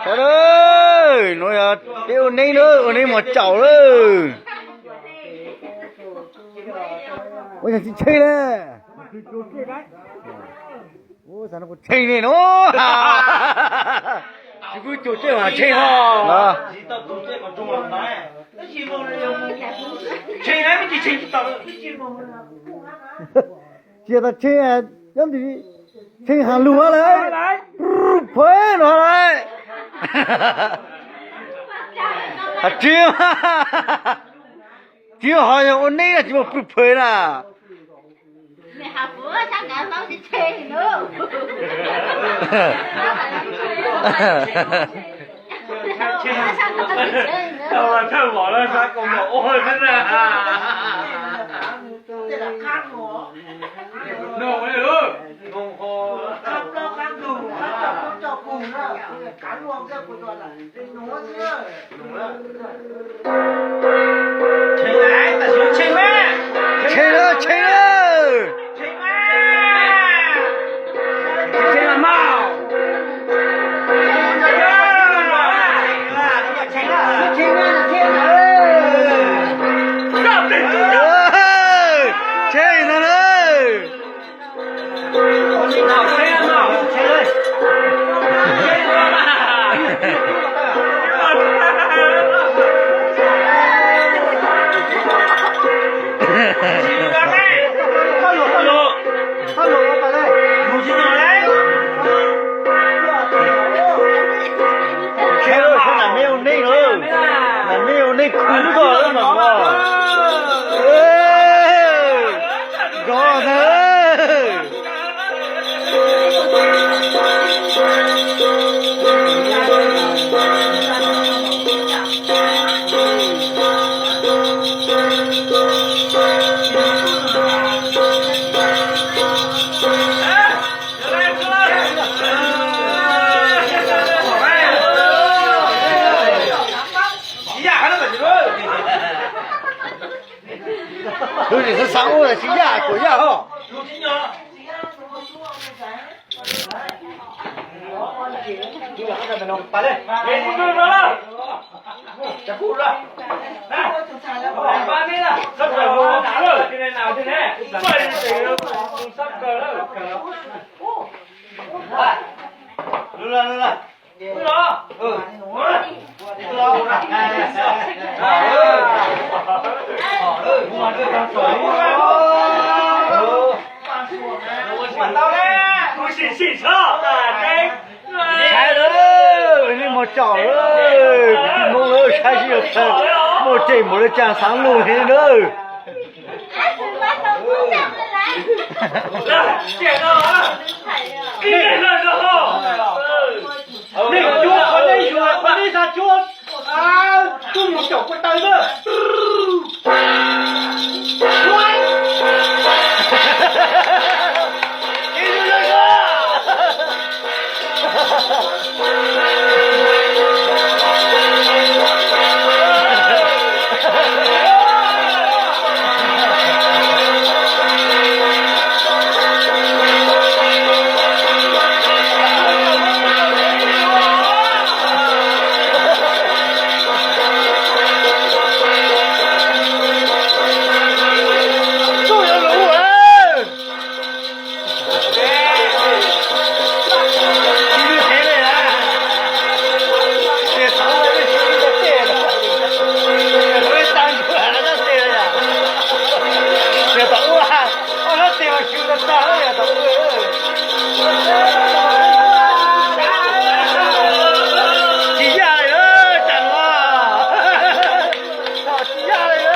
Sawv daws, nuav yog peb ua neeb lawm, ua neeb mos caum lawm. Ua yog tsis tsheej le. Ua xav no kuv tsheej ne no. Tsis kuj cuag tsheej mas tsheej ho. Tsis yog tas tsheej, cov ntawd tsheej has lug lawm, pw phawv no lawm. Tsis, tsis ho yog ua neeb no tsis muaj pw phawv na. Tsheej lawm, tsheej lawm. Tsheej no na. Tsheej lawm, sab nam me ua neej lawm, nam me ua neej khu koj lawm mas. Nkauj ntag. Tus nim xav xav ua tsis yaj, kuam yaj hos. Saib lawm, nej muag tsaum lawm, kwv tij Hmoob lawm, saib sib yog tag, muaj cem npaum li cas xav luag heev lawm. Nej cuab qhov nej yuav, qhov nej xav cuab, tub mus caum kua taw na. Tsis yaj li, tsam no tsis yaj li.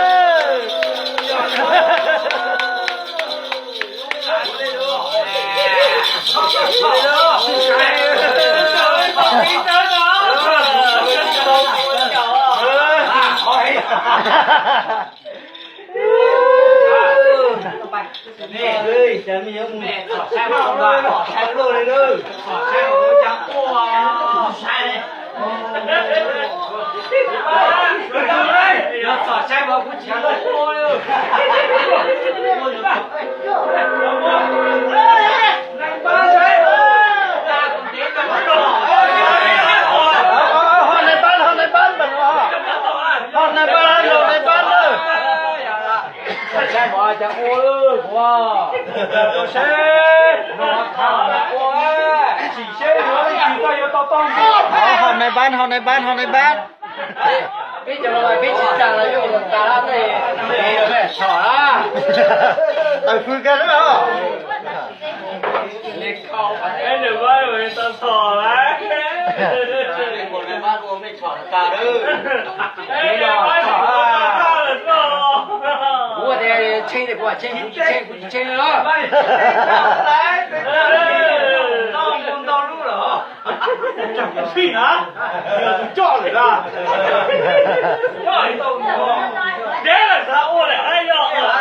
Ho nais npab, ho nais npab, ho nais npab, ho nais npab. Ho nais npab, ho nais npab, ho nais npab. Peb cov los peb tsis tas los yuav ua tas lab tej, tsom na. Tawm fws kiag xwb os. Kuv tias tsheej tias kuv tsheej, kuv tsis tsheej os. Ntau lub lawm. Tseem tus txhij na, yog tus coj lawm na. Deb lawm xav ua lawm yog.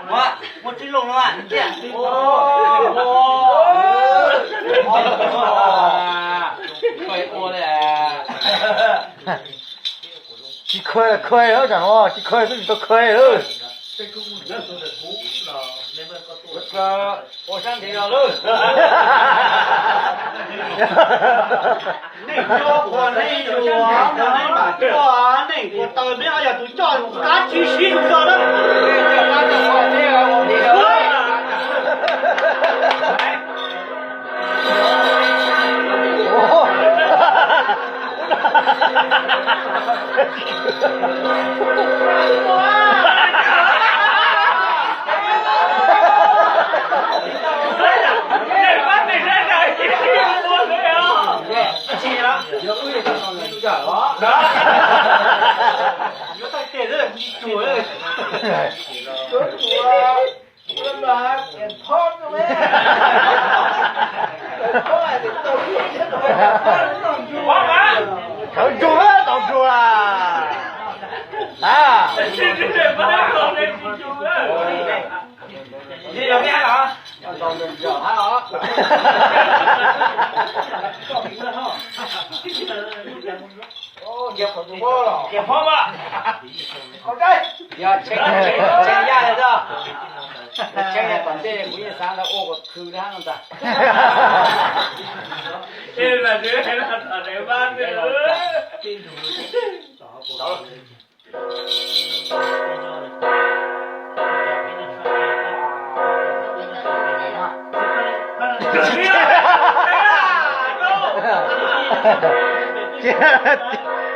Muaj tib loo no. Tsis khuai, khuai lawm, tsis khuai xwb tsis tau khuai lawm. Ua sab ntev los lawm. Neeg coj qhua neeg yuav, neeg mam coj, neeg ua tau, neb yog tus coj, dab tsi siv tus coj na. Khawv ntsug tau ntsug a. Yog tshee, tshee yaj li txog, tshee tom ntej kuv yeej xav ntawd ua kom khw dab no ntag.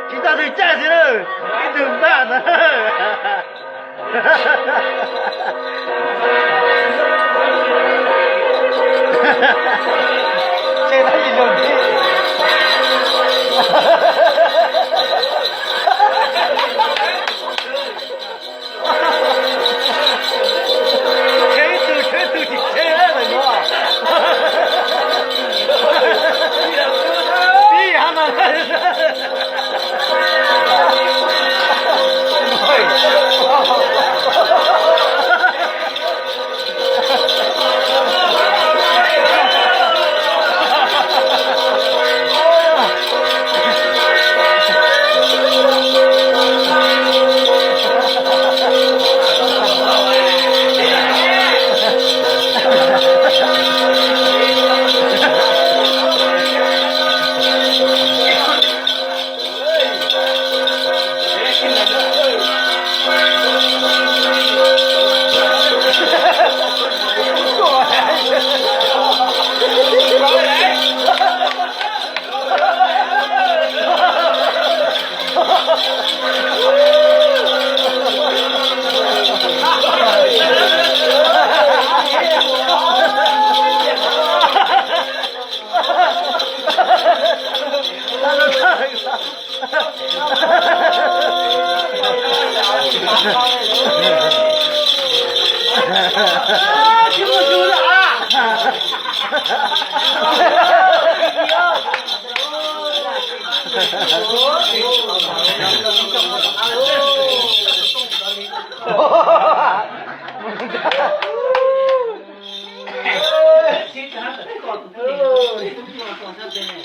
Tsis tau tus caij xwb na, ib tug npaj ntag. Tshee tab sis zoo thiab. Tshee ib tug, tshee ib tug tsis tshee lawm no. Pib hav no.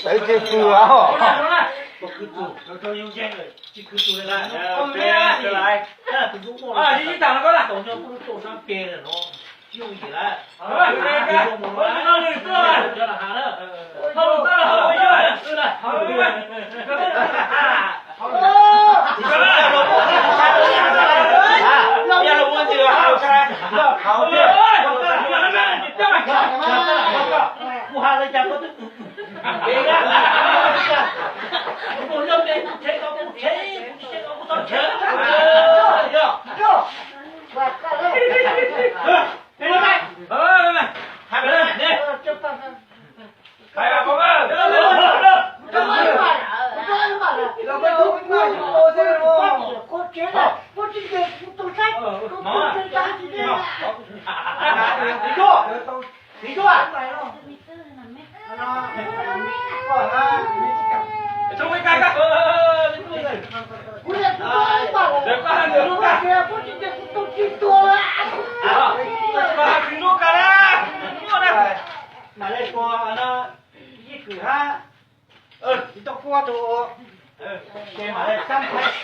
Tawv ces pw os. Khwv txug, rau rau yooj yim lawm, tsis khwv txug li lawm. Tus ntsuj muaj, ib tag no koj lawm, tau nyob pub rau sab ke lawm no, tsis yooj yim lawm. Cov lawm ha na. Kuv has li cas koj twb Mam li tua no, ib kwm hab, tsis tau kuaj rau, ces mam li sab nqaij.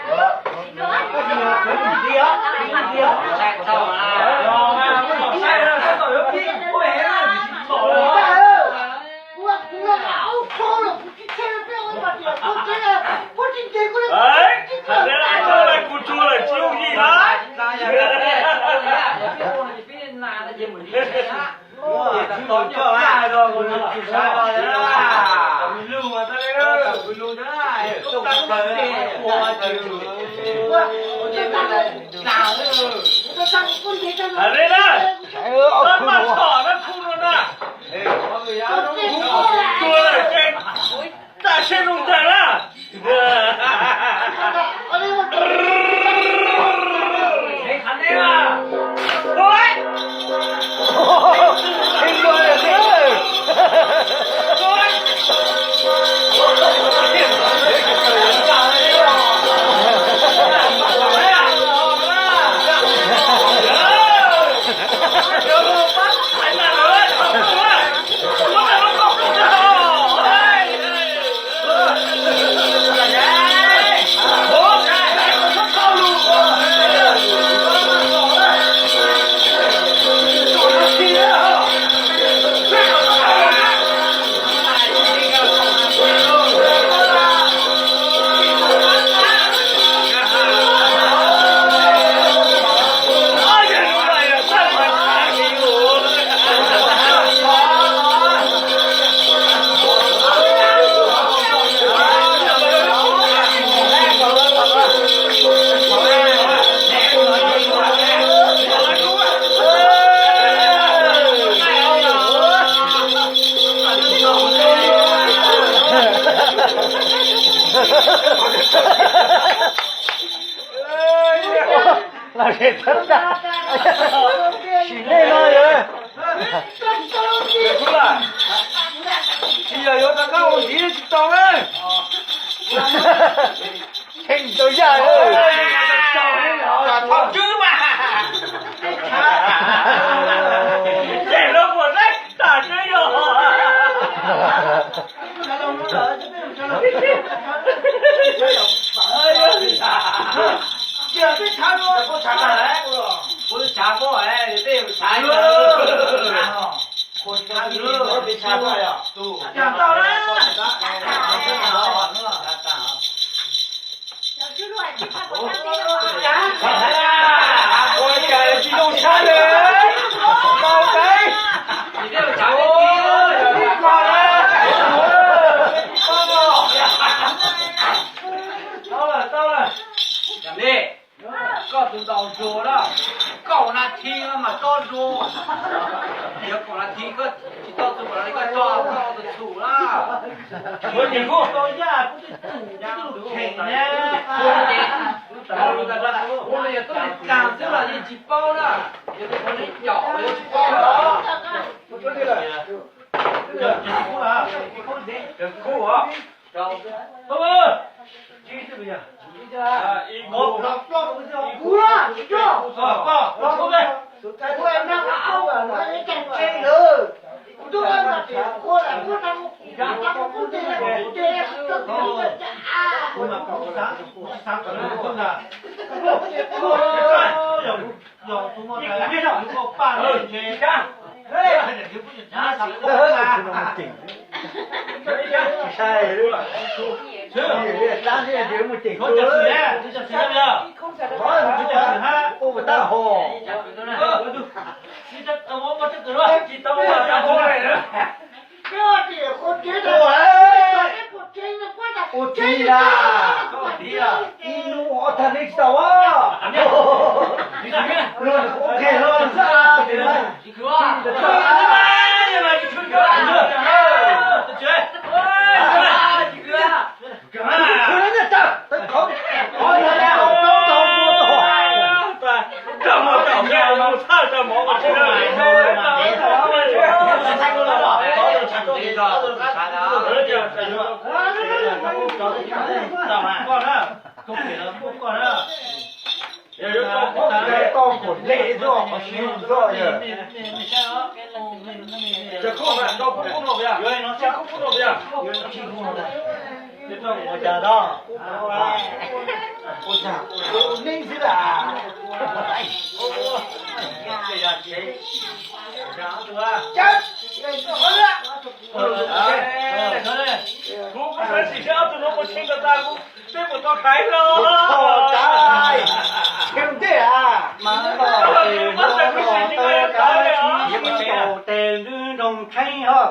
Koj tsis yog khwv nti os, khwv nti os. Kuv tsuag lawm tsis yooj yim na. Tsuag lawm ces tag seb zoo tag na. Sim neej no yog, tsis yog yuav rov qab ua ntxiv tsis tau na. Tsheej tau yaj. Thaum twg mas, ces lawv muaj lab tam twb yog. Tau lawm, tau lawm. Koj tus ntaus nruas na, kaum nas this mas tso nruas. Yog kaum nas this koj tsis tau txug kaum nas this koj tso koj tus txhum na. Ua ces kuj tau yaj kuj twb txhum, kuj twb txhum ne. Ua ces, ua ces yog tuaj li kag xwb los yeej tsis paub na. Yog tus qhov neb caum los yeej tsis paub na. Kub os. Ua txiv na, ib hnub ua ob thaj neeb tsis tau. Luag ua ke luag xwb. Koj na, koj phem los muaj koj na. Koj kom lem zoj, qhov siv zoj yog. Ua cas da? Ua cas ua neeb xwb da? Kuv, kuv xav sim seb ob tug no ua tshee tas tas kuv, peb puas tau khaiv los? Tau tas, tsheej ntej a, mas no tes nroog tsheej ho.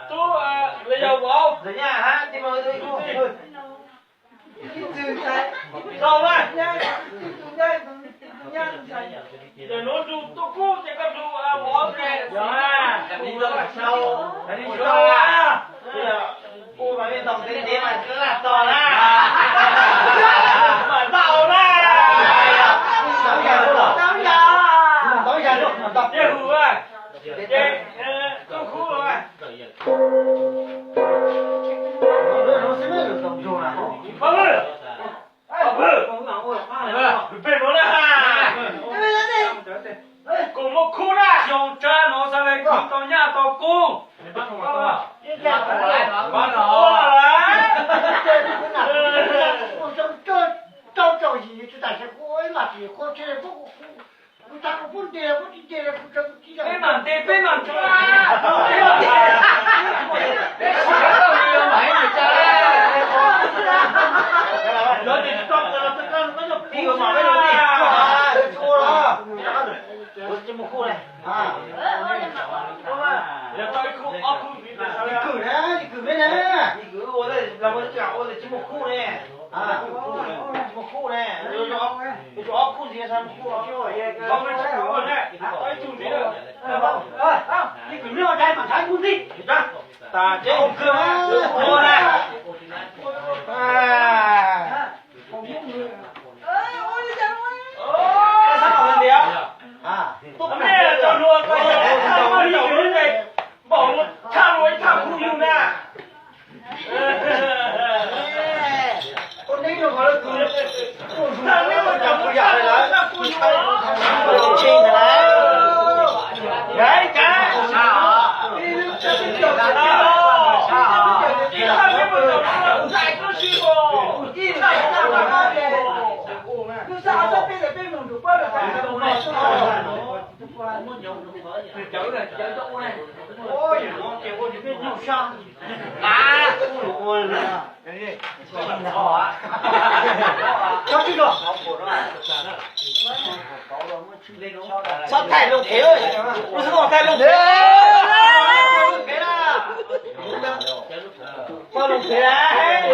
Tub, lawv yog vauv. Tau na. Yog nuav nrug tuaj kub ces koj nrug vauv. Yog, ua mas ntev ntev mas laj tos na. Mas ntau na. Ntau yam, ntau yam, ntau yam. Yawg Hwm a, ces tuaj kub los. Peb nuav na, kuv muaj khub na, xyoo tsav nuav xav le khwv tau nyaj tau kub. Peb mam ntes, peb mam tsuav. Li kwm na, li kwm me na. Li kwm ua tsis muaj khub ne. Tsis muaj khub ne. Ob khub ntxiv, ob khub ntxiv. Li kwm me ua cas mam ntshav khub ntxiv. Tas ces ua kwm ua na. Npaum luag thaj luag ib thaj khu yug na. Txhob thaij looj phem, txhob thaij looj phem. Poj looj phem.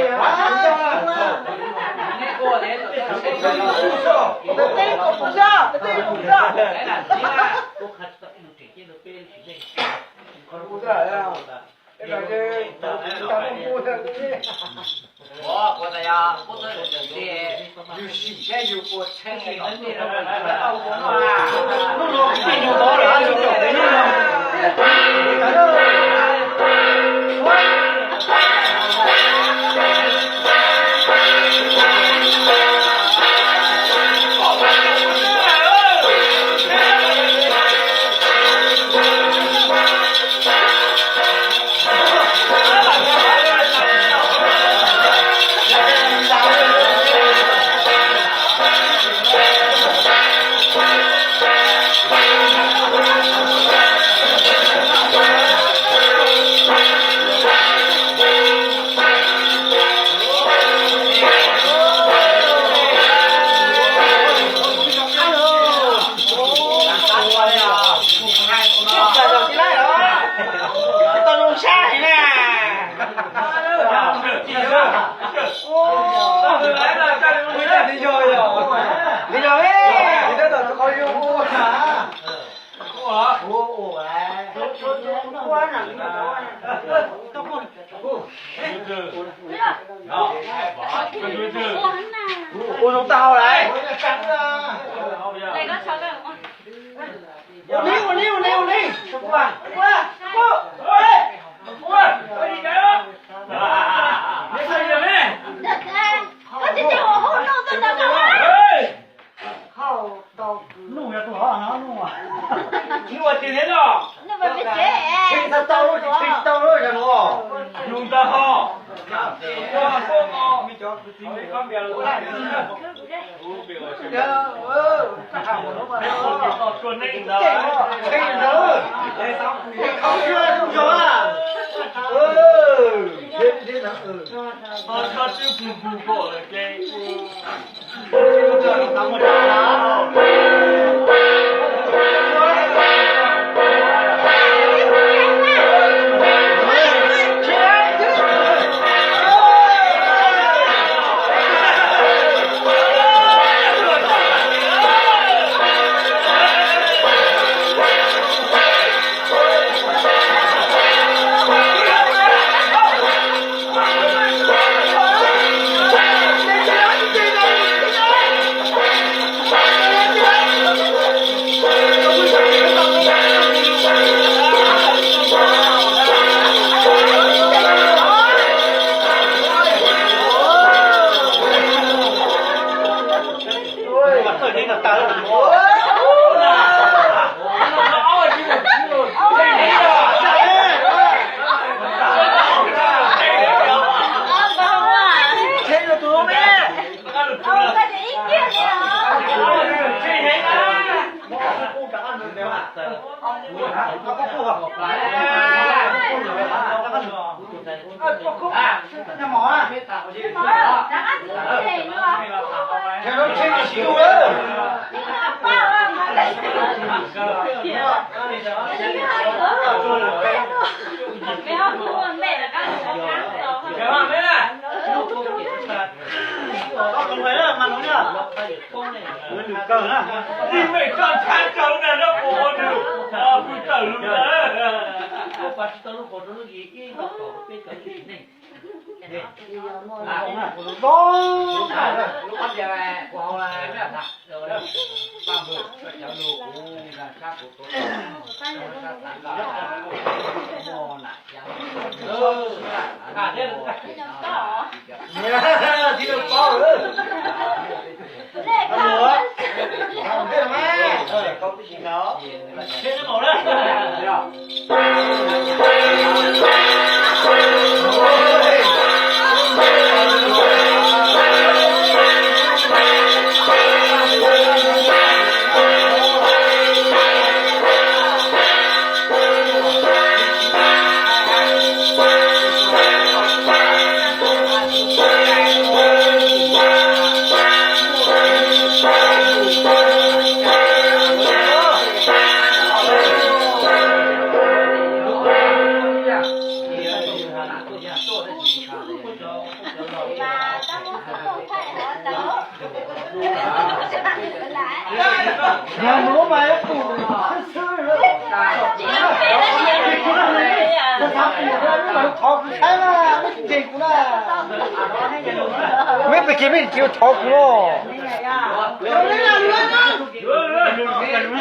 Ua, kuv tas yog koj txawj tus tiag, yus sim saib yus puas tshee li los tiag. Hnub no kwv tij nyuag tod lawm, yus caum peb hnub no. Ua zoo tau lawm. Ua li, ua li, ua li, ua li. Nuj yog tus hov no nuj. Nuj tiag thiab no. Tshee tau tau lub, tshee tau lub yog no. Yus ntag ho. Ua koj no, me cov kwv tij me koj npias los tau. Tshee ntag. Khaub siab zoo zog a. Tshee ntag. Txhob twb pug pug kom lawm ces. Yog mus mas tus xwb xwb, thov kuv saib na, mej tsis ntseeg kuv na. Mej pes kiag mej tsis thov kuv los.